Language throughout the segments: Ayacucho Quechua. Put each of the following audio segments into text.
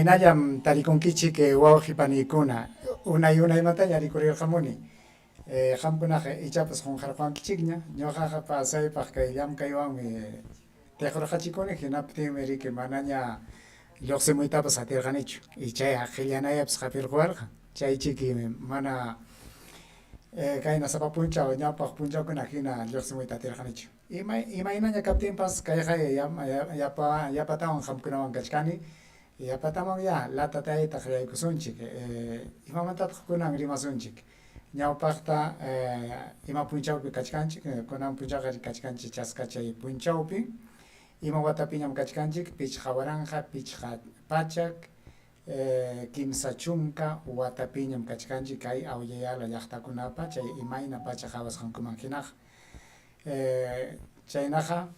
Imaynallam tarikunkichik wawqi paniykuna, unay unaymantaña rikurirqamuni. Qamkunaqa ichapas qunqarquwankichikña, ñuqaqa pasaypaq kay llamkaywanmi tiqurqachikuni, hinaptinmi riki manaña lluqsimuytapas atirqanichu, chay qillanayapas hapirquwarqa, chaychiki mana kayna sapa punchaw ñawpaq punchawkuna hina lluqsimuyta atirqanichu. Imaynaña kaptinpas kayqa yapatawan qamkunawan kachkani, yapatamanyá latatayta qallaykusunchik. Imamantataq kunan rimasunchik? Ñawpaqta ima punchawpi kachkanchik? Kunan punchawqa kachkanchik chaskachay punchawpi. Ima watapiñam kachkanchik? 5530 watapiñam kachkanchik kay Awllayala llaqtakunapa chay imayna pacha qawasqankuman hinaqa. Chaynaqa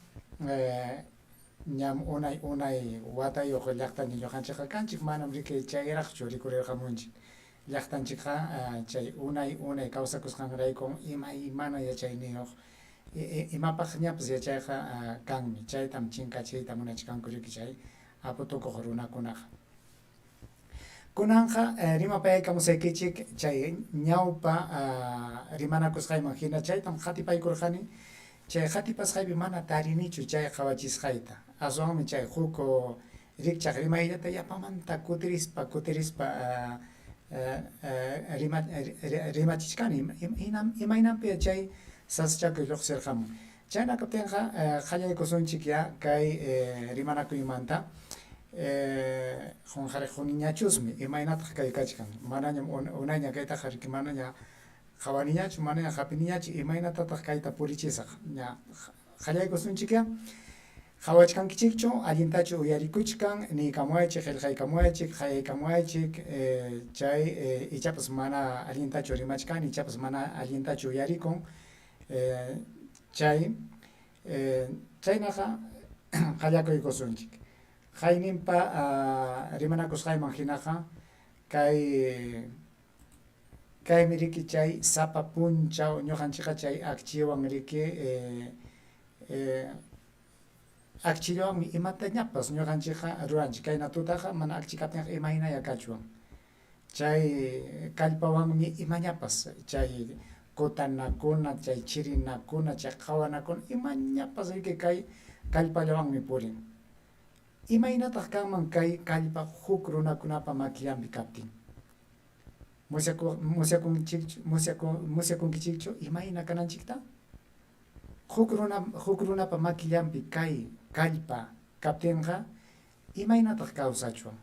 ñam unay unay watayuq llaqtaña ñuqanchikqa kanchik, manam riki chayraqchu rikurirqamunchik. Llaqtanchikqa chay unay unay kawsakusqanraykum imaymana yachayniyuq, imapaqñapas yachayqa kanmi, chaytam chinkachiyta munachkanku riki chay apu tukuq runakunaqa. Kunanqa rimapayaykamusaykichik chay ñawpa rimanakusqayman hina chaytam qatipaykurqani, chay qatipasqaypi mana tarinichu chay qawachisqayta, aswanmi chay huk rikchaq rimayllata yapamanta kutirispa kutirispa rimachichkani, imaynanpi chay sasachakuy lluqsirqamun. Chayna kaptinqa qallaykusunchikyá kay rimanakuymanta. Qunqariquniñachusmi, imaynataq kay kachkan? Manañam unayña kaytaqa riki manaña qawaniñachu, manaña hapiniñachu, imaynatataq kayta purichisaq? Ña qallaykusunchikyá. Qawachkankichikchu? Allintachu uyarikuchkan? Niykamuwaychik, qillqaykamuwaychik, qayaykamuwaychik, chay ichapas mana allintachu rimachkani, ichapas mana allintachu uyarikun. Chay chaynaqa qallakuykusunchik. Qayninpa rimanakusqayman hinaqa kay kaymi riki chay sapa punchaw ñuqanchikqa chay akchiwan riki akchillawanmi imatañapas ñuqanchikqa ruranchik. Kayna tutaqa mana akchi kaptinqa imaynaya kachwan. Chay kallpawanmi imañapas chay kutanakuna, chay chirinakuna, chay qawanakuna imañapas riki kay kallpallawanmi purin. Imaynataq kanman kay kallpa huk runakunapa makillanpi kaptin? Musyakunchikchu, musyakunkichikchu imayna kananchikta? Huk runa, huk runapa makillanpi kay kallpa kaptinqa imaynataq kawsachwan?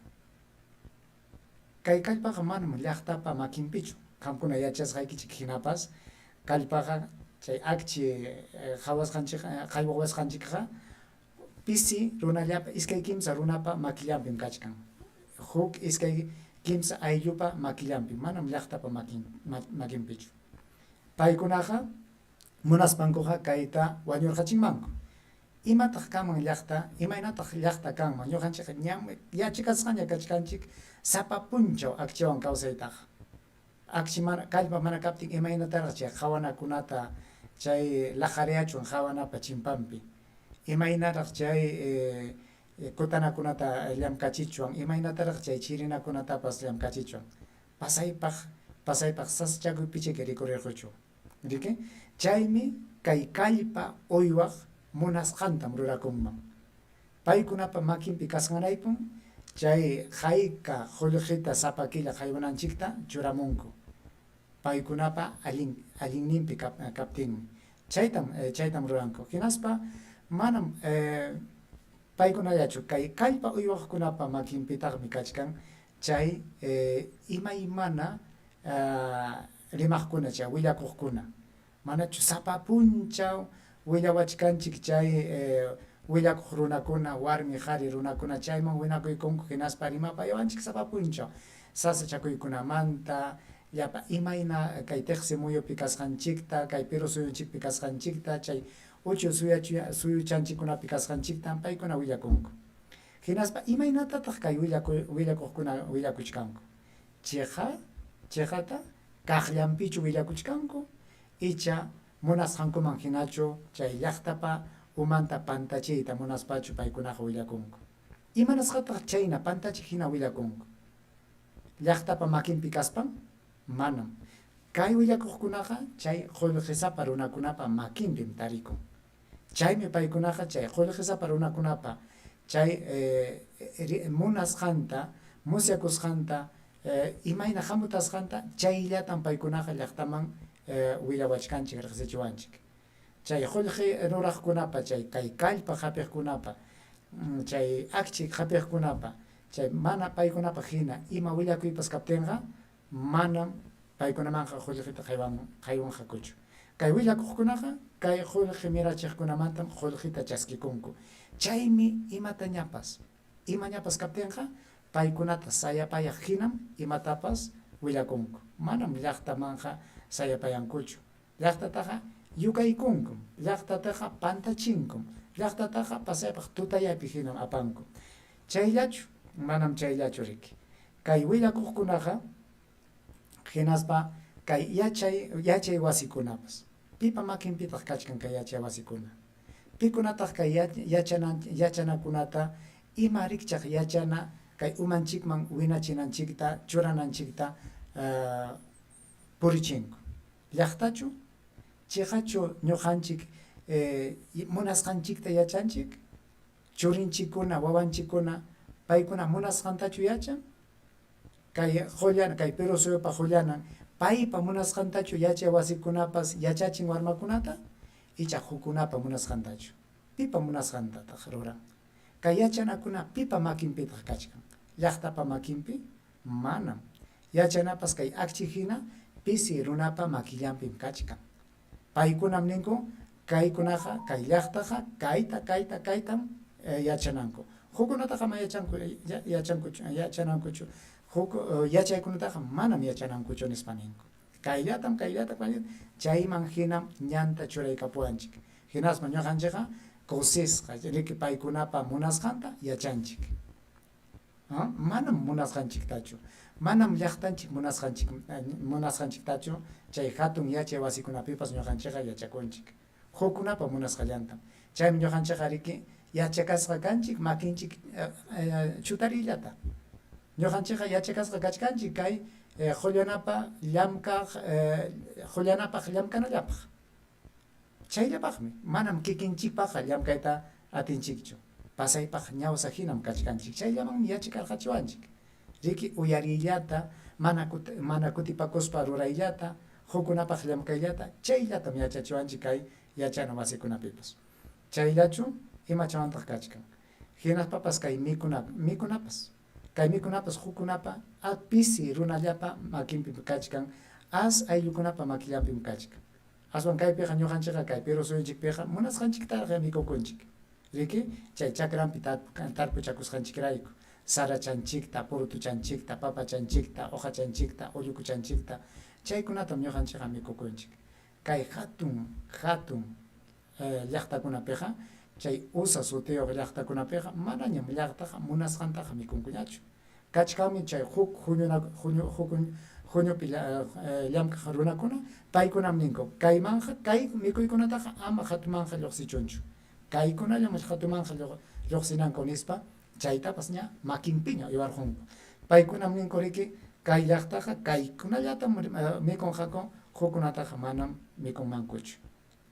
Kay kallpaqa manam llaqtapa makinpichu. Qamkuna yachasqaykichik hinapas kallpaqa chay akchi qawasqanchik qaywawasqanchikqa pisi runallapa iskay kimsa runapa makillanpim kachkan. Huk iskay kimsa ayllupa makillanpim, manam llaqtapa makin makinpichu. Paykunaqa munaspankuqa kayta wañurqachinmanku. Imataq kanman llaqta? Imaynataq llaqta kanman? Ñuqanchikqa ñam yachakasqaña kachkanchik sapa punchaw akchiwan kawsaytaqa. Akchi mana, kallpa mana kaptin imaynataraq chay qawanakunata chay laqareachwan qawanapa chimpanpi? Imaynaraq chay kutanakunata llamkachichwan? Imaynataraq chay chirinakunatapas llamkachichwan? Pasaypaq, pasaypaq sasachakuypichiki rikurirquchwan. Riki? Chaymi kay kallpa uywaq munasqantam rurakunman. Paykunapa makinpi kasqanraykum chay hayka qullqita sapa killa haywananchikta churamunku. Paykunapa allin allinninpi kaptinmi. Chaytam chaytam ruranku. Hinaspa manam paykunallachu kay kallpa uywaqkunapa makinpitaqmi kachkan chay imaymana rimaqkuna chay willakuqkuna. Manachu sapa punchaw willawachkanchik chay willakuq runakuna, warmi qari runakuna chayman winakuykunku hinaspa rimapayawanchik sapa punchaw sasachakuykunamanta, llapa imayna kay tiqsi muyupi kasqanchikta, kay Perú suyunchikpi kasqanchikta, chay uchu suyuchanchikkunapi kasqanchiktam paykuna willakunku. Hinaspa imaynatataq kay willakuqkuna willakuchkanku? Chiqa, chiqata kaqllanpichu willakuchkanku icha munasqankuman hinachu chay llaqtapa umanta pantachiyta munaspachu paykunaqa willakunku? Imanasqataq chayna pantachiq hina willakunku? Llaqtapa makinpi kaspan? Manam. Kay willakuqkunaqa chay qullqisapa runakunapa makinpim tarikun. Chaymi paykunaqa chay qullqisapa runakunapa chay munasqanta, musyakusqanta, imayna hamutasqanta chayllatam paykunaqa llaqtaman willawachkanchik, riqsichiwanchik. Chay qullqi ruraqkunapa, chay kay kallpa hapiqkunapa, chay akchi hapiqkunapa, chay mana paykunapaq hina ima willakuypas kaptinqa manam paykunamanqa qullqita haywanqakuchu. Kay willakuqkunaqa kay qullqi mirachiqkunamantam qullqita chaskikunku. Chaymi imatañapas, imañapas kaptinqa paykunata sayapayaq hinam imatapas willakunku. Manam llaqtamanqa sayapayankuchu. Llaqtataqa yukaykunkum, llaqtataqa pantachinkum, llaqtataqa pasaypaq tutayaypi hinam apanku. Chayllachu? Manam chayllachu riki. Kay willakuqkunaqa hinaspa kay yachay yachay wasikunapas. Pipa makinpitaq kachkan kay yachay wasikuna? Pikunataq kay yachana yachanakunata ima rikchaq yachana kay umanchikman winachinanchikta churananchikta purichinku? Llaqtachu? Chiqachu ñuqanchik munasqanchikta yachanchik? Churinchikkuna, wawanchikkuna paykuna munasqantachu yachan? Kay qullana, kay Perú suyupa qullanan, paypa munasqantachu yachay wasikunapas yachachin warmakunata? Icha hukkunapa munasqantachu? Pipa munasqantataq ruran? Kay yachanakuna pipa makinpitaq kachkan? Llaqtapa makinpi? Manam. Yachanapas kay akchi hina pisi runapa makillanpim kachkan. Paykunam ninku, Kaykunaqa, kay llaqtaqa kayta, kayta, kaytam yachananku. Hukkunataqa ama yachanku, yachankuchu, yachanankuchu. Huk yachaykunataqa manam yachanankuchu nispa ninku. Kayllatam, kayllatam, kayllatam, chayman hinam ñanta churaykapuwanchik. Hinaspa ñuqanchikqa kusisqa, riki paykunapa munasqanta yachanchik. Manam munasqanchiktachu, manam llaqtanchik munasqanchik munasqanchiktachu chay hatun yachay wasikunapipas ñuqanchikqa yachakunchik. Hukkunapa munasqallantam. Chaymi ñuqanchikqa riki yachakasqa kanchik makinchik chutariyllata. Ñuqanchikqa yachakasqa kachkanchik kay qullanapa llamkaq qullanapaq llamkanallapaq. Chayllapaqmi, manam kikinchikpaqqa llamkayta atinchikchu. Pasaypaq ñawsa hinam kachkanchik. Chayllamanmi yachakarqachiwanchik. Riki, uyariyllata, mana mana kutipakuspa rurayllata, hukkunapaq llamkayllata, chayllatam yachachiwanchik kay yachana wasikunapipas. Chayllachu? Imachawantaq kachkan? Hinaspapas kay mikuna mikunapas. Kay mikunapas hukkunapa a pisi runallapa makinpim kachkan, as ayllukunapa makillanpim kachkan. Aswan kaypiqa ñuqanchikqa kay Perú suyunchikpiqa munasqanchiktaraq mikukunchik. Riki? Chay chakranpi tarpuchakusqanchikrayku, sarachanchikta, purutuchanchikta, papachanchikta, uqachanchikta, ullukuchanchikta, chaykunatam ñuqanchikqa mikukunchik. Kay hatun hatun llaqtakunapiqa, chay usa sutiyuq llaqtakunapiqa manañam llaqtaqa munasqantaqa mikunkuñachu. Kachkanmi chay huk huk huñupi llamk'aq runakuna, paykunam ninku, Kaymanqa kay mikuykunataqa ama hatumanqa lluqsichunchu, kaykunallam hatumanqa lluqsinanku nispa, chaytapas ña makinpiña uywarqunku. Paykunam ninku riki, kay llaqtaqa kaykunallatam mikunqaku, hukkunataqa manam mikunmankuchu.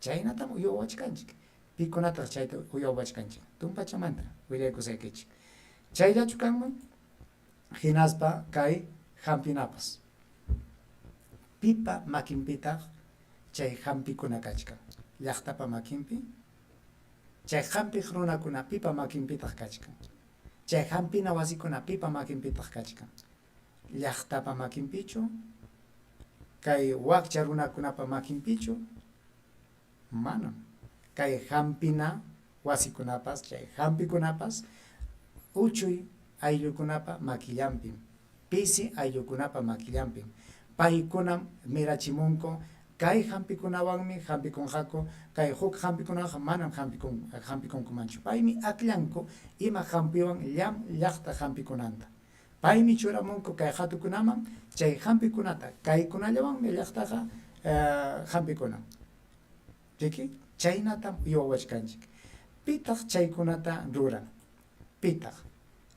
Chaynatam uywawachkanchik. Pikunataq chayta uywawachkanchik? Tumpachamanta willaykusaykichik. Chayllachu kanman? Hinaspa kay hampinapas. Pipa makinpitaq chay hampikuna kachkan? Llaqtapa makinpi? Chay hampiq runakuna pipa makinpitaq kachkan? Chay hampina wasikuna pipa makinpitaq kachkan? Llaqtapa makinpichu? Kay wakcha runakunapa makinpichu? Manam. Kay hampina wasikunapas, chay hampikunapas uchuy ayllukunapa makillanpim, pisi ayllukunapa makillanpim. Paykunam mirachimunku, kay hampikunawanmi hampikunqaku, kay huk hampikunawanqa manam hampikunkumanchu. Paymi akllanku ima hampiwan llam llaqta hampikunanta. Paymi churamunku kay qhatukunaman chay hampikunata, kaykunallawanmi llaqtaqa hampikunan. Riki? Chaynatam uywawachkanchik. Pitaq chaykunata ruran? Pitaq?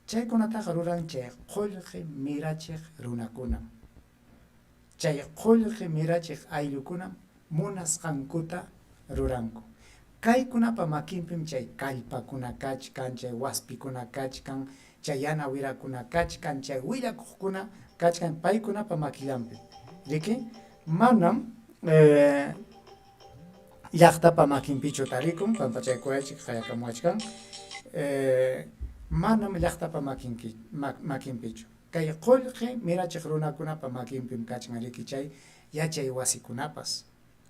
Chaykunataqa ruran chay qullqi mirachiq runakunam. Chay qullqi mirachiq ayllukunam munasqankuta ruranku. Kaykunapa makinpim chay kallpakuna kachkan, chay waspikuna kachkan, chay yana wirakuna kachkan, chay willakuqkuna kachkan, paykunapa makillanpim. Riki? Manam llaqtapa makinpichu tarikun, pampachaykuwaychik qayakamuwachkan, manam llaqtapa makinpichu. Kay qullqi mirachiq runakunapa makinpim kachkan riki chay yachay wasikunapas,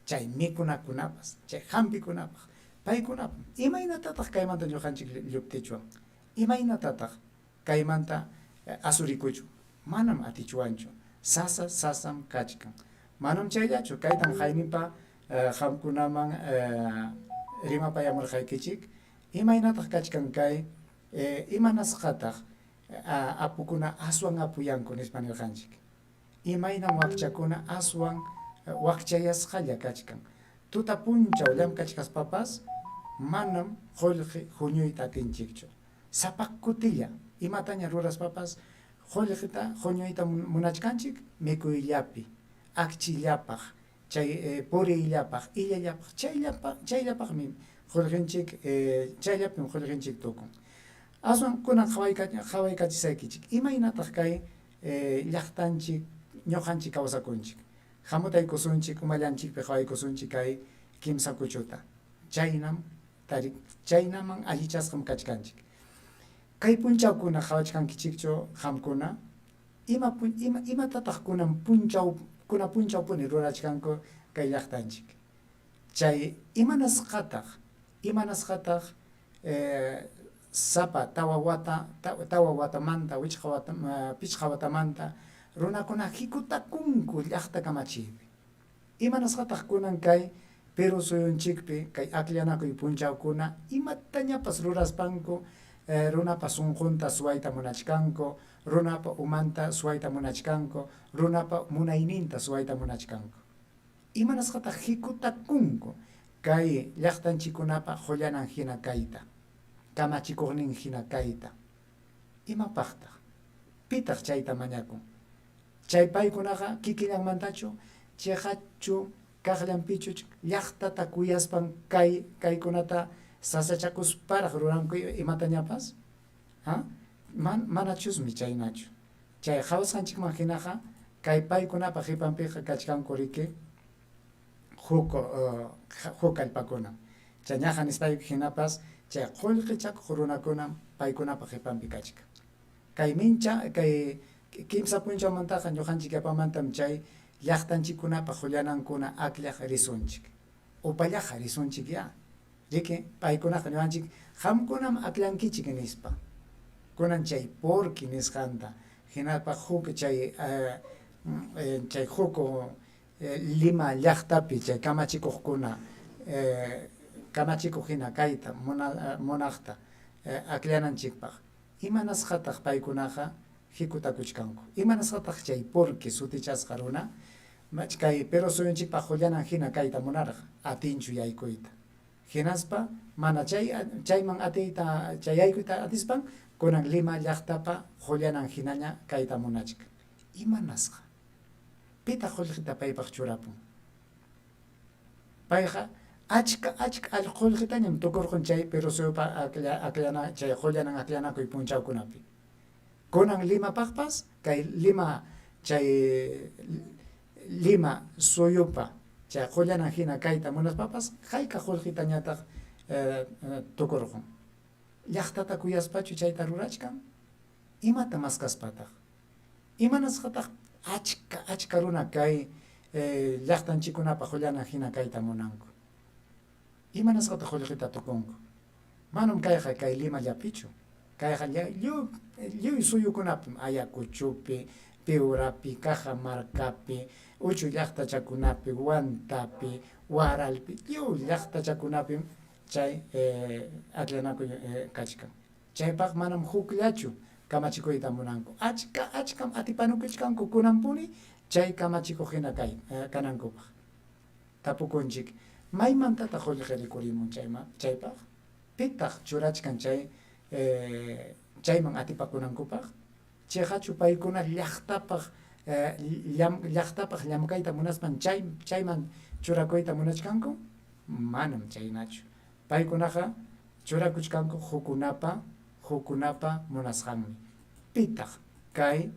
chay mikunakunapas, chay hampikunapas, paykunapam. Imaynatataq kaymanta ñuqanchik lluptichwan? Imaynatataq kaymanta asurikuchwan? Manam atichwanchu. Sasa sasam kachkan. Manam chayllachu, kaytam hayninpa qamkunaman rimapayamurqaykichik. Imaynataq kachkan kay imanasqataq apukuna aswan apuyanku nispa nirqanchik. Imaynam wakchakuna aswan wakchayasqalla kachkan. Tuta punchaw llamkachkaspapas manam qullqi huñuyta atinchikchu. Sapa kutilla imataña ruraspapas qullqita huñuyta munachkanchik mikuyllapi, akchillapaq, chay puriyllapaq, illallapaq, chayllapaq chayllapaqmi qullqinchik chayllapim qullqinchik tukun. Aswan kunan qhawaykachisaykichik imaynataq kay llaqtanchik ñuqanchik kawsakunchik. Hamutaykusunchik umallanchikpi qhawaykusunchik kay kimsa kuchuta. Chaynam tari chaynaman allichasqam kachkanchik. Kay punchawkuna qhawachkankichikchu qamkuna? Ima ima imatataq kunan punchaw kuna punchawpuni rurachkanku kay llaqtanchik? Chay imanasqataq imanasqataq sapa tawa wata tawa watamanta wichqa wata pichqa watamanta runakuna hikutakunku llaqta kamachiypi? Imanasqataq kunan kay Perú suyunchikpi kay akllanakuy punchawkuna imatañapas ruraspanku runapa sunqunta suwayta munachkanku, runapa umanta suwayta munachkanku, runapa munayninta suwayta munachkanku? Imanasqataq hikutakunku kay llaqtanchikkunapa qullanan hina kayta, kamachikuqnin hina kayta? Imapaqtaq? Pitaq chayta mañakun? Chay paykunaqa kikillanmantachu, chiqachu, kaqllanpichu llaqtata kuyaspan kay kaykunata sasachakusparaq ruranku imatañapas? Ha? Man, manachusmi chaynachu. Chay qhawasqanchikman hinaqa kay paykunapa qipanpiqa kachkanku riki huk huk kallpakunam. Chay ñaqa nispayki hinapas chay qullqichakuq runakunam paykunapa qipanpi kachkan. Kay mincha kay kimsa punchawmantaqa ñuqanchik yapamantam chay llaqtanchikkunapa qullanankuna akllaq risunchik. Upallaqa risunchikyá. Riki, paykunaqa ñuqanchik qamkunam akllankichik nispa. Kunan chay porqui nisqanta, hinaspa huk chay chay huk Lima llaqtapi chay kamachikuqkuna kamachikuq hina kayta munaqta akllananchikpaq. Imanasqataq paykunaqa hikutakuchkanku? Imanasqataq chay porqui sutichasqa runa kay Perú suyunchikpaq qullanan hina kayta munarqa? Atinchu yaykuyta? Hinaspa mana chay chayman atiyta chay yaykuyta atispan kunan Lima llaqtapa qullanan hinaña kayta munachkan. Imanasqa? Pitaq qullqita paypaq churapun? Payqa achka achka qullqitañam tukurqun chay Perú suyupa akllana chay qullanan akllanakuy punchawkunapi. Kunan Limapaqpas kay Lima chay Lima suyupa chay qullanan hina kayta munaspapas hayka qullqitañataq tukurqun. Llaqtata kuyaspachu chayta rurachkan? Imata maskaspataq? Imanasqataq achka achka runa kay llaqtanchikkunapa qullanan hina kayta munanku? Imanasqataq qullqita tukunku? Manam kayqa kay Limallapichu, kayqa lliw lliw suyukunapim, Ayacuchopi, Piurapi, Cajamarcapi, uchuy llaqtachakunapi, Huantapi, Huaralpi, lliw llaqtachakunapim chay akllanakuy kachkan. Chaypaq manam hukllachu kamachikuyta munanku. Achka achkam atipanukuchkanku kunanpuni chay kamachikuq hina kay kanankupaq. Tapukunchik, Maymantataq qullqi rikurimun chaypaq? Pitaq churachkan chay chayman atipakunankupaq? Chiqachu paykuna llaqtapaq llaqtapaq llamkayta munaspan chay chayman churakuyta munachkanku? Manam chaynachu. Paykunaqa churakuchkanku hukunapa hukunapa munasqanmi. Pitaq kay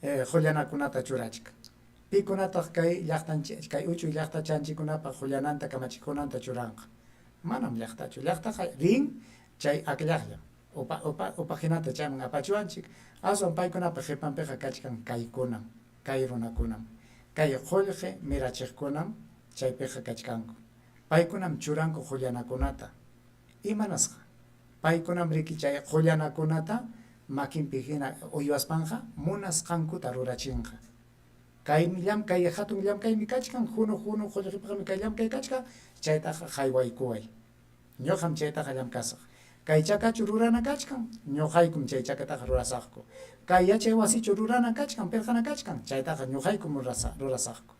qullanakunata churachkan? Pikunataq kay llaqtanchik kay uchuy llaqtachanchikkunapa qullananta kamachikunanta churanqa? Manam llaqtachu. Llaqtaqa rin chay akllaqllam. Upa upa upa hinata chayman apachiwanchik. Aswan paykunapa qipanpiqa kachkan kaykunam, kay runakunam, kay qullqi mirachiqkunam chaypiqa kachkanku. Paykunam churanku qullanakunata. Imanasqa? Paykunam riki chay qullanakunata makinpi hina uywaspanqa munasqankuta rurachinqa. Kaymi llamkay, hatun llamkaymi kachkan, hunu hunu qullqipaqmi kay llamkay kachkan, chaytaqa haywaykuway. Ñuqam chaytaqa llamkasaq. Kay chakachu rurana kachkan? Ñuqaykum chay chakataqa rurasaqku. Kay yachay wasichu rurana kachkan, pirqana kachkan? Chaytaqa ñuqaykum rurasaqku.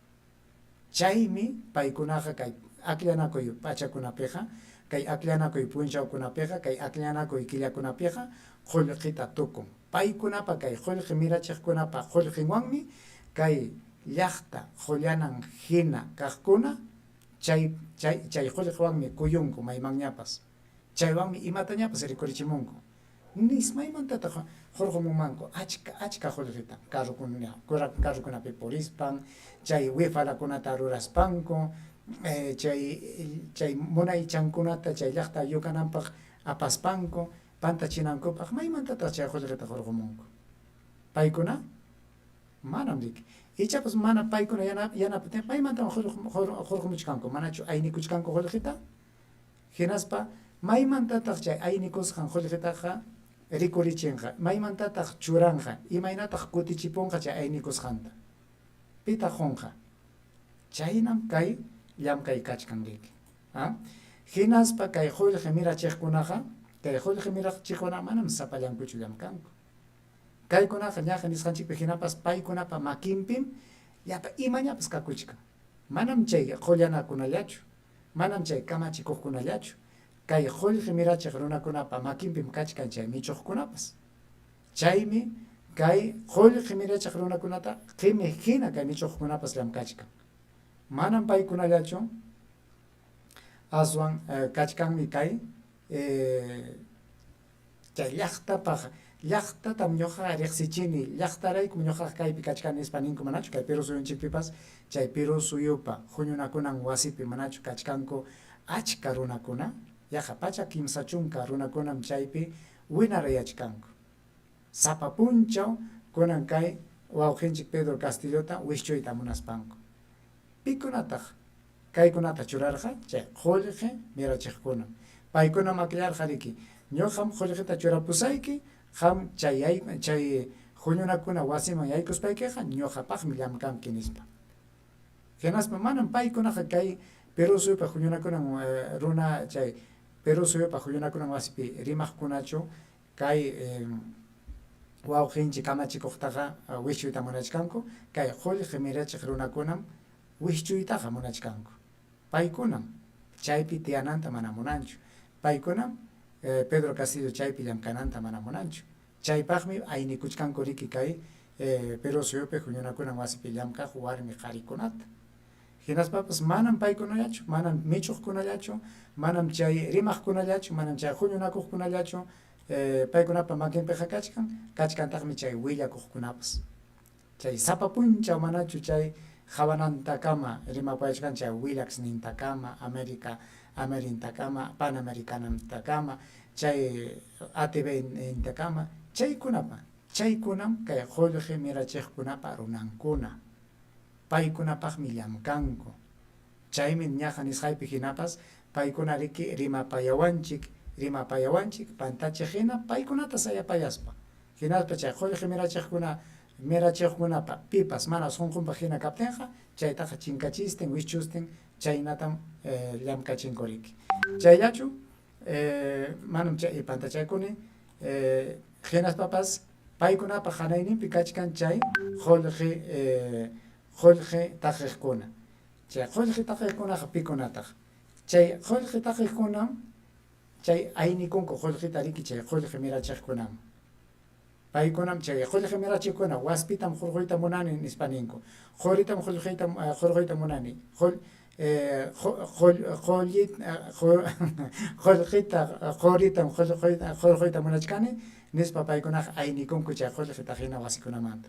Chaymi paykunaqa kay akllanakuy pachakunapiqa, kay akllanakuy punchawkunapiqa, kay akllanakuy killakunapiqa qullqita tukun. Paykunapa kay qullqi mirachiqkunapa qullqinwanmi kay llaqta qullanan hina kaqkuna chay chay chay qullqiwanmi kuyunku maymanñapas. Chaywanmi imatañapas rikurichimunku. Nismaymantataq hurqumunmanku achka achka qullqita carrokuna carrokunapi purispan, chay wifalakunata ruraspanku, chay chay munaychankunata chay llaqta yukananpaq apaspanku pantachinankupaq maymantataq chay qullqita hurqumunku? Paykuna? Manam riki. Ichapas mana paykuna yanaptin maymantam hurqumuchkanku? Manachu aynikuchkanku qullqita? Hinaspa, maymantataq chay aynikusqan qullqitaqa rikurichinqa? Maymantataq churanqa? Imaynataq kutichipunqa chay aynikusqanta? Pitaq qunqa? Chaynam kay llamkay kachkan riki. Hinaspa kay qullqi mirachiqkunaqa, kay qullqi mirachiqkuna manam sapallankuchu llamkanku. Kaykunaqa ñaqa nisqanchikpi hinapas paykunapa makinpim llapa imañapas kakuchkan. Manam chay qullanakunallachu, manam chay kamachikuqkunallachu, kay qullqi mirachiq runakunapa makinpim kachkan chay michuqkunapas. Chaymi kay qullqi mirachiq runakunata qimi hina kay michuqkunapas llamkachkan. Manam paykunallachu, aswan kachkanmi kay Chay llaqtapaq, llaqtatam ñuqaqa riqsichini, llaqtaraykum ñuqaqa kaypi kachkani nispa ninku manachu kay Perú suyunchikpipas, chay Perú suyupa huñunakunan wasipi manachu kachkanku achka runakuna, yaqa 130 runakunam chaypi winarayachkanku. Sapa punchaw kunan kay wawqinchik Pedro Castillota wischuyta munaspanku. Pikunataq kaykunata churarqa? Chay qullqi mirachiqkunam. Paykunam akllarqa riki, ñuqam qullqita churapusayki, qam chay chay huñunakuna wasiman yaykuspaykiqa ñuqapaqmi llamkanki nispa. Hinaspa manam paykunaqa kay Perú suyupa huñunakunan runa chay Perú suyupa huñunakunan wasipi rimaqkunachu kay wawqinchik kamachikuqtaqa wischuyta munachkanku, kay qullqi mirachiq runakunam wischuytaqa munachkanku. Paykunam chaypi tiyananta mana munanchu. Paykunam Pedro Castillo chaypi llamkananta mana munanchu. Chaypaqmi aynikuchkanku riki kay Perú suyupi huñunakunan wasipi llamkaq warmi qarikunata. Hinaspapas manam paykunallachu, manam michuqkunallachu, manam chay rimaqkunallachu, manam chay huñunakuqkunallachu paykunapa makinpiqa kachkan, kachkantaqmi chay willakuqkunapas. Chay sapa punchaw manachu chay qawanantakama rimapayachkan chay willaksnintakama, América Amerintakama, Panamericanantakama, chay ATVnintakama, chaykunapa, chaykunam kay qullqi mirachiqkunapa runankuna. Paykunapaqmi llamkanku. Chaymi ñaqa nisqaypi hinapas paykuna riki rimapayawanchik, rimapayawanchik pantachiq hina paykunata sayapayaspa. Hinaspa chay qullqi mirachiqkuna mirachiqkunapa pipas mana sunqunpaq hina kaptinqa chaytaqa chinkachistin, wischustin chaynatam llamkachinku riki. Chayllachu manam chay pantachakuni hinaspapas paykunapa hanayninpi kachkan chay qullqi qullqi taqiqkuna. Chay qullqi taqiqkunaqa pikunataq? Chay qullqi taqiqkunam. Chay aynikunku qullqita riki chay qullqi mirachiqkunaman. Paykunam chay qullqi mirachiqkuna waspitam hurquyta munani nispa ninku. Quritam qullqiyta hurquyta munani. Qullqita quritam hurquyta munachkani nispa paykunaqa aynikunku chay qullqi taqina wasikunamanta.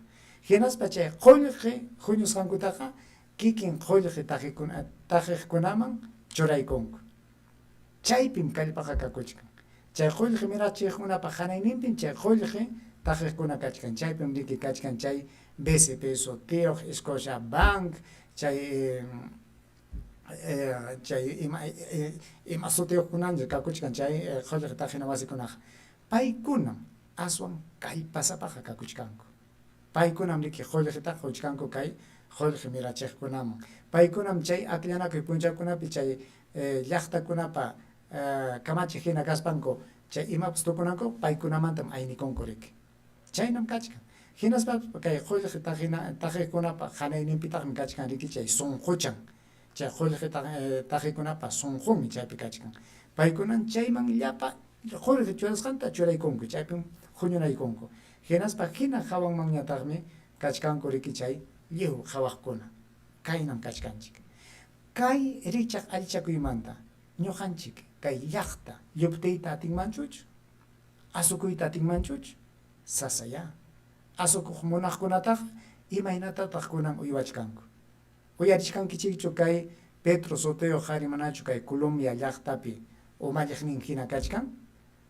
Hinaspa chay qullqi huñusqankutaqa kikin qullqi taqiqkunaman churaykunku. Chaypim kallpaqa kakuchkan. Chay qullqi mirachiqkunapa hanayninpim chay qullqi taqiqkuna kachkan. Chaypim riki kachkan chay BCP sutiyuq, Scotia Bank, chay chay ima ima sutiyuqkunam kakuchkan chay qullqi taqina wasikunaqa. Paykunam aswan kallpasapaqa kakuchkanku. Paykunam riki qullqitaqa quchkanku kay qullqi mirachiqkunaman. Paykunam chay akllanakuy punchawkunapi chay llaqtakunapa kamachiq hina kaspanku chay imapas tukunanku paykunamantam aynikunku riki. Chaynam kachkan. Hinaspapas kay qullqi taqina taqiqkunapa hanayninpitaqmi kachkan riki chay sunquchan. Chay qullqi taqikunapa sunqunmi chaypi kachkan. Paykunan chayman llapa qullqi churasqanta churaykunku, chaypim huñunaykunku. Hinaspa hina hawanmanñataqmi kachkanku riki chay lliw qhawaqkuna. Kaynam kachkanchik. Kay richaq allichakuymanta ñuqanchik kay llaqta lluptiyta atinmanchuch? Asukuyta atinmanchuch? Sasayá. Asukuq munaqkunataqa imaynatataq kunan uywachkanku? Uyarichkankichikchu kay Petro sutiyuq qhari manachu kay Colombia llaqtapi umalliqnin hina kachkan?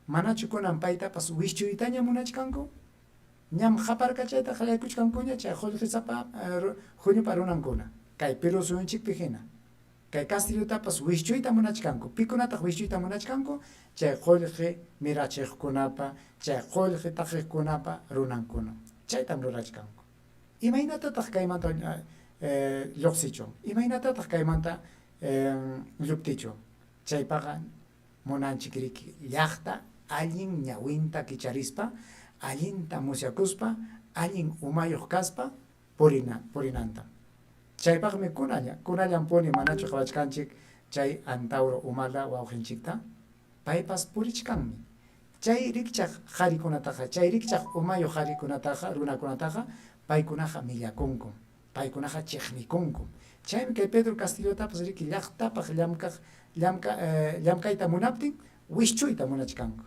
Manachu kunan paytapas wischuytaña munachkanku? Ñam qaparkachayta qallaykuchkankuña chay qullqisapa huñupa runankuna, kay Perú suyunchikpi hina. Kay Castillotapas wischuyta munachkanku. Pikunataq wischuyta munachkanku? Chay qullqi mirachiqkunapa, chay qullqi taqiqkunapa runankuna. Chaytam rurachkanku. Imaynatataq kaymanta lluqsichun? Imaynatataq kaymanta lluptichun? Chaypaqa munanchik riki llaqta allin ñawinta kicharispa, allinta musyakuspa, allin umayuq kaspa purina purinantam. Chaypaqmi kunalla kunallanpuni manachu qawachkanchik chay Antauro Humala wawqinchikta? Paypas purichkanmi. Chay rikchaq qarikunataqa, chay rikchaq umayuq qarikunataqa, runakunataqa paykunaqa millakunkum, paykunaqa chiqnikunkum. Chaymi kay Pedro Castillotapas riki llaqtapaq llamkaq llamka llamkayta munaptin wischuyta munachkanku.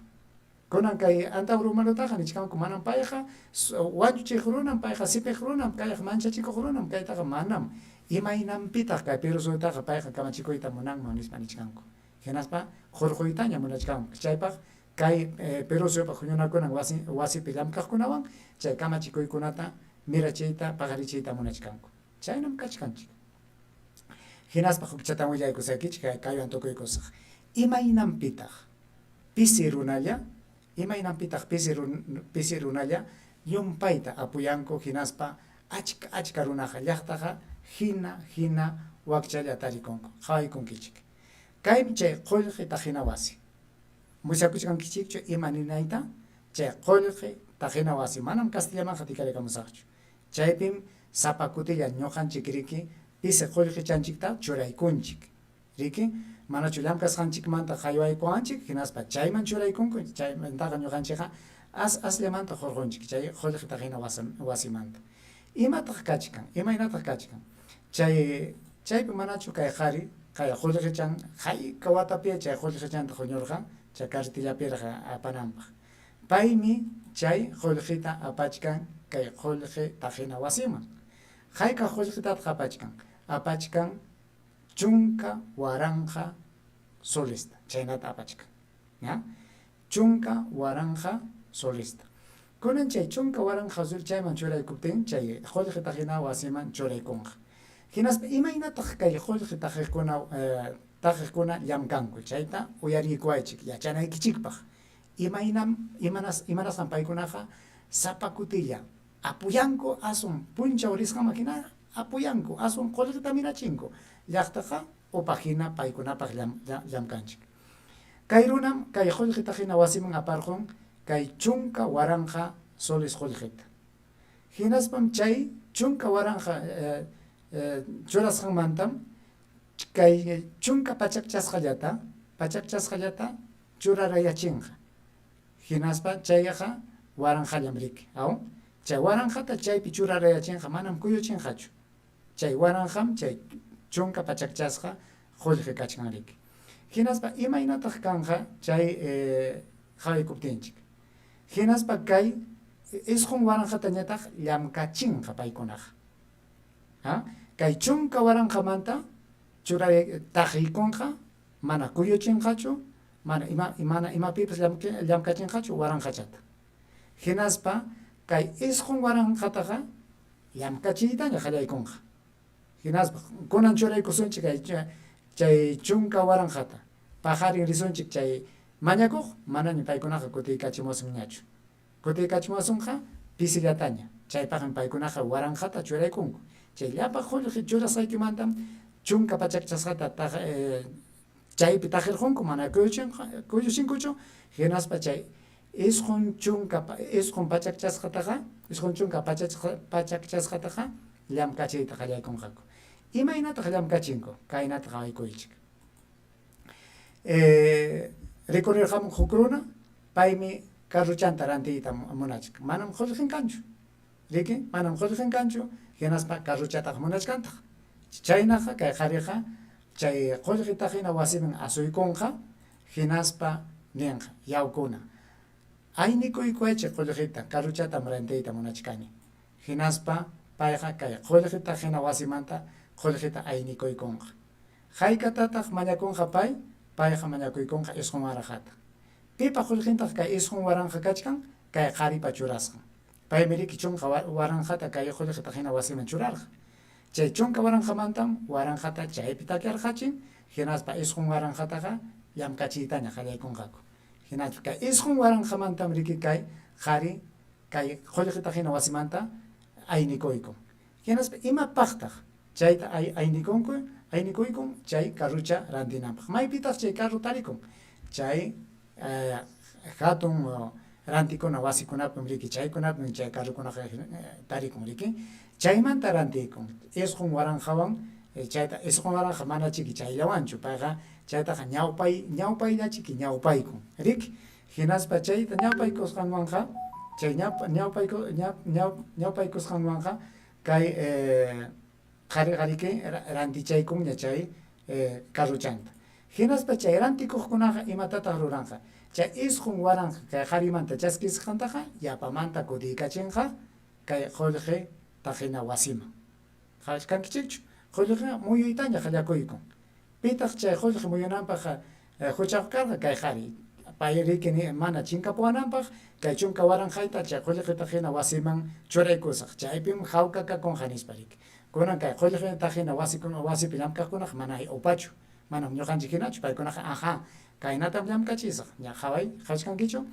Kunan kay Antauro Humalataqa nichkanku manam payqa wañuchiq runam, payqa sipiq runam, kayqa manchachikuq runam, kaytaqa manam. Imaynanpitaq kay Perú suyutaqa payqa kamachikuyta munanman nispa nichkanku. Hinaspa hurquytaña munachkanku. Chaypaq kay Perú suyupaq huñunakunan wasi wasipi llamkaqkunawan chay kamachikuykunata mirachiyta, paqarichiyta munachkanku. Chaynam kachkanchik. Hinaspa hukchatan willaykusaykichik kaywan tukuykusaq. Imaynanpitaq pisi runalla, imaynanpitaq pisi pisi runalla llumpayta apuyanku hinaspa achka achka runaqa llaqtaqa hina hina wakchalla tarikunku. Qhawaykunkichik. Kaymi chay qullqi taqina wasi. Musyakuchkankichikchu ima ninayta? Chay qullqi taqina wasi manam kastillamanqa tikarikamusaqchu. Chaypim sapa kutilla ñuqanchik riki pisi qullqichanchikta churaykunchik. Riki? Manachu llamkasqanchikmanta qaywaykuwanchik hinaspa chayman churaykunku, chaymantaqa ñuqanchikqa as asllamanta hurqunchik chay qullqi taqina wasimanta. Imataq kachkan? Imaynataq kachkan? Chay chaypi manachu kay qari kay qullqichan hayka watapiya chay qullqichanta huñurqa chay carretillapiraq apananpaq. Paymi chay qullqita apachkan kay qullqi taqina wasiman. Hayka qullqitataq apachkan? Apachkan 10,000 solesta, chaynata apachkan. Ña? 10,000 solesta. Kunan chay 10,000 sol chayman churaykuptin chay qullqi taqina wasiman churaykunqa. Hinaspa imaynataq kay qullqi taqiqkuna taqiqkuna llamkanku chayta uyariykuwaychik yachanaykichikpaq. Imaynam imanas imanasqam paykunaqa sapa kutilla apuyanku aswan punchaw risqanman hina apuyanku aswan qullqita mirachinku llaqtaqa upa hina paykunapaq llamkanchik. Kay runam kay qullqita hina wasiman aparqun kay 10,000 soles qullqita. Hinaspam chay 10,000 churasqanmantam kay chunka pachakchasqallata pachakchasqallata. churarayachinqa. Hinaspa chayqa waranqallam riki, aw? Chay waranqata chaypi churarayachinqa manam kuyuchinqachu. Chay waranqam chay 10 pachakchasqa qullqi kachkan riki. Hinaspa imaynataq kanqa chay qawaykuptinchik. Hinaspa kay 9000tañataq llamkachinqa paykunaqa. Ha? Kay 10,000manta churay taqiykunqa, mana kuyuchinqachu, mana ima mana imapipas llamkachinqachu waranqachata. Hinaspa kay 9000taqa llamkachiytaña qallaykunqa. Hinaspa kunan churaykusunchik kay chay 10,000ta. Paqarin risunchik chay mañakuq, manaña paykunaqa kutiykachimuwasunñachu. Kutiykachimuwasunqa pisillataña. Chaypaqmi paykunaqa waranqata churaykunku. Chay llapa qullqi churasqaykimantam 10 pachakchasqata chaypi taqirqunku, mana kuyuchinkuchu, hinaspa chay 90 9 pachakchasqataqa 90 pachakchasqataqa llamkachiyta qallaykunqaku. Imaynataq llamkachinku? Kaynata qawaykuychik. Rikurirqamun huk runa, paymi carrochanta rantiyta munachkan. Manam qullqin kanchu. Riki? Manam qullqin kanchu, hinaspa carrochataqa munachkantaq. Chaynaqa kay qhariqa chay qullqi taqina wasiman asuykunqa, hinaspa ninqa, yawkuna, aynikuykuwaychik qullqita, carrochatam rantiyta munachkani. Hinaspa payqa kay qullqi taqina wasimanta qullqita aynikuykunqa. Haykatataq mañakunqa pay? Payqa mañakuykunqa 9000ta. Pipa qullqintaq kay 9000 kachkan? Kay qharipa churasqan. Paymi riki 10,000ta kay qullqi taqina wasiman churarqa. Chay 10,000mantam waranqata chaypi takyarqachin, hinaspa 9000taqa llamkachiytaña qallaykunqaku. Hinaspa kay 9000mantam riki kay qhari kay qullqi taqina wasimanta aynikuykun. Hinaspa imapaqtaq chayta aynikunku? Aynikuykun chay carrocha rantinanpaq. Maypitaq chay carro tarikun? Chay hatun rantikuna wasikunapim riki, chaykunapim chay carrokunaqa tarikun riki. Chaymanta rantikun 9000wan. Chayta 9000 mana chiki chayllawanchu, payqa chaytaqa ñawpay ñawpayllachiki ñawpaykun riki. Hinaspa chayta ñawpaykusqanwanqa, chay ñawpaykusqanwanqa kay qhariqa riki rantichaykunña chay carrochanta. Hinaspa chay rantikuqkunaqa imatataq ruranqa? Chay 9000 kay qharimanta chaskisqantaqa yapamanta kutiykachinqa kay qullqi taqina wasiman. Qhawachkankichikchu? Qullqiqa muyuytaña qallakuykun. Pitaq chay qullqi muyunanpaq huchayuq karqa? Kay qhari. Pay riki mana chinkapuwananpaq kay 10,000yta chay qullqi taqina wasiman churaykusaq. Chaypim hawka kakunqa nispa riki. Kunan kay qullqi taqina wasipi llamkaqkunaqa mana upachu. Manam ñuqanchik hinachu, paykunaqa ajá, kaynatam llamkachisaq. Ña qhaway, qhawachkankichu?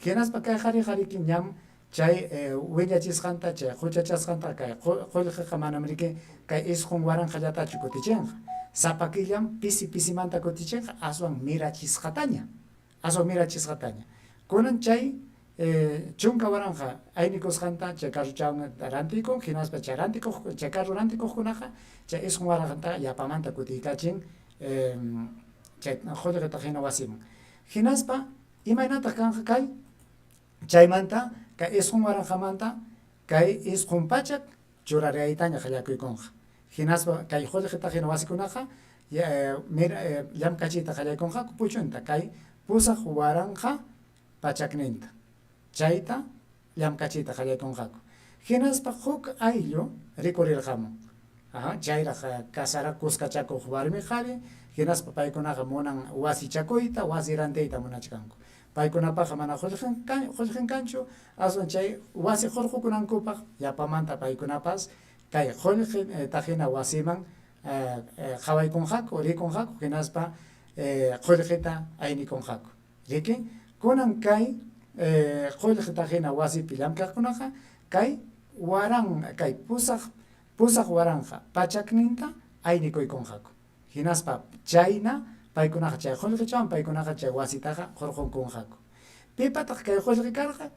Hinaspa kay qhariqa riki ñam chay wiñachisqanta, chay quchachasqanta kay qullqiqa manam riki kay 9000llatachu kutichinqa. Sapa killam pisi pisimanta kutichinqa aswan mirachisqataña. Aswan mirachisqataña. Kunan chay 10,000 aynikusqanta chay carrochawan rantikun, hinaspa chay rantikuq, chay carro rantikuqkunaqa chay 9000ta yapamanta kutiykachin chay qullqi taqina wasiman. Hinaspa imaynataq kanqa kay? Chaymanta kay 9000manta kay 900 churaraytaña qallakuykunqa. Hinaspa kay qullqi taqina wasikunaqa llamkachiyta qallaykunqaku puchunta kay 8100ninta. Chayta llamkachiyta qallaykunqaku. Hinaspa huk ayllu rikurirqamun. Chayraq casara kuskachakuq warmi qhari, hinaspa paykunaqa munan wasichakuyta, wasi rantiyta munachkanku. Paykunapaqqa mana qullqin kanchu, aswan chay wasi hurqukunankupaq yapamanta paykunapas kay qullqi taqina wasiman qhawaykunqaku, rikunqaku, hinaspa qullqita aynikunqaku. Riki? Kunan kay qullqi taqina wasipi llamkaqkunaqa kay waran kay 8100ninta aynikuykunqaku. Hinaspa chayna paykunaqa chay qullqichawan paykunaqa chay wasitaqa hurqunkunqaku. Pipataq kay qullqi karqa?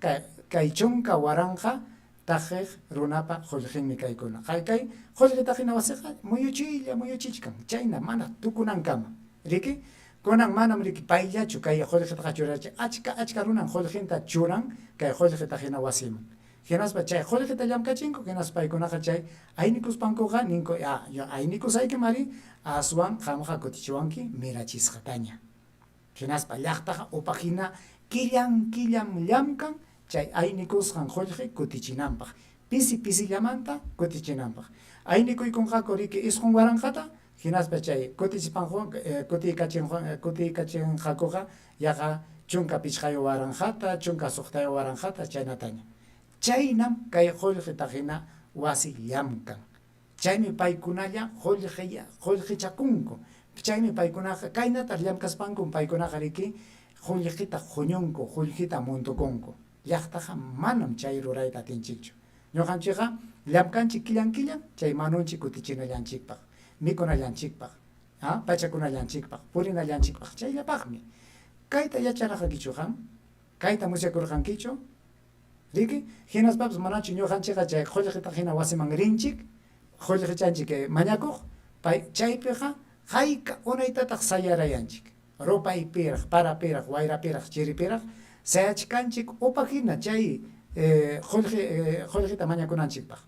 Kay 10,000 taqiq runapa qullqinmi kaykuna. Kay qullqi taqina wasiqa muyuchiylla muyuchichkan, chayna mana tukunankama. Riki? Kunan manam riki payllachu kay qullqitaqa churarachin, achka achka runan qullqinta churan kay qullqita hina wasiman. Hinaspa chay qullqita llamkachinku, hinaspa paykunaqa chay aynikuspankuqa ninku, ya, yo aynikusaykim ari, aswan qamqa kutichiwanki mirachisqataña. Hinaspa llaqtaqa upa hina killan killan llamkan chay aynikusqan qullqi kutichinanpaq, pisi pisillamanta kutichinanpaq. Aynikuykunqaku riki 9000ta, hinaspa chay kutichispanku kutiykachinqakuqa yaqa 15,000ta, 16,000ta chaynataña. Chaynam kay qullqita hina wasi llamkan. Chaymi paykunalla qullqichakunku. Chaymi paykunaqa kaynata llamkaspankum paykunaqa riki qullqita huñunku, qullqita muntukunku. Llaqtaqa manam chay rurayta atinchikchu. Ñuqanchikqa llamkanchik killan killan chay manunchik kutichinallanchikpaq, mikunallanchikpaq, pachakunallanchikpaq, purinallanchikpaq, chayllapaqmi. Kayta yacharqankichu qam? Kayta musyakurqankichu? Riki? Hinaspapas manachu ñuqanchikqa chay qullqita hina wasiman rinchik, qullqichanchik mañakuq? Pay chaypiqa hayka unaytataq sayarayanchik? Rupaypiraq, parapiraq, wayrapiraq, chiripiraq sayachkanchik upa hina chay qullqi qullqita mañakunanchikpaq.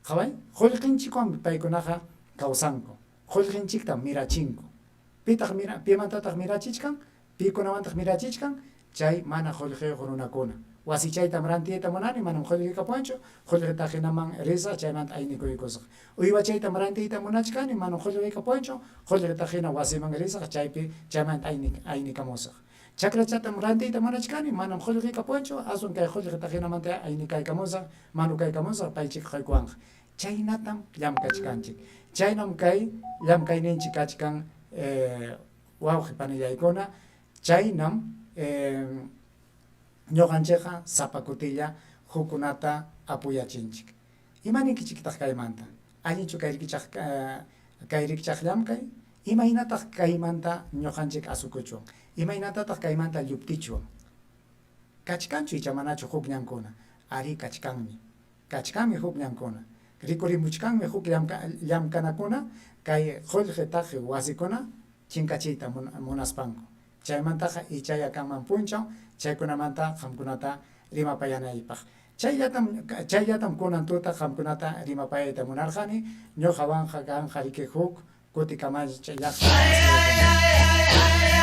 Qaway, qullqinchikwanmi paykunaqa kawsanku, qullqinchiktam mirachinku. Pitaq mira pimantataq mirachichkan? Pikunawantaq mirachichkan? Chay mana qullqiyuq runakuna. Wasichaytam rantiyta munani, manam qullqi kapuwanchu, qullqita hinaman risaq, chaymanta aynikuykusaq. Uywachaytam rantiyta munachkani, manam qullqi kapuwanchu, qullqita hina wasiman risaq, chaypi chaymanta aynikamusaq. Chakrachatam rantiyta munachkani, manam qullqi kapuwanchu, aswan kay qullqita hinamantayá aynikaykamusaq, manukaykamusaq, paychik quykuwanqa. Chaynatam llamkachkanchik. Chaynam kay llamkayninchik kachkan wawqi panillaykuna, chaynam ñuqanchikqa sapa kutilla hukkunata apuyachinchik. Ima ninkichiktaq kaymanta? Allinchu kay rikchaq kay rikchaq llamkay? Imaynataq kaymanta ñuqanchik asukuchwan? Imaynatataq kaymanta lluptichwan? Kachkanchu icha manachu huk ñankuna? Arí, kachkanmi. Kachkanmi huk ñankuna. Rikurimuchkanmi huk llamkanakuna kay qullqi taqi wasikuna chinkachiyta munaspanku. Chaymantaqa ichaya kanman punchaw chaykunamanta qamkunata rimapayanaypaq. Chayllatam chayllatam kunan tuta qamkunata rimapayayta munarqani, ñuqawanqa kanqa riki huk kutikamanchik llaqta maskaykunapaq.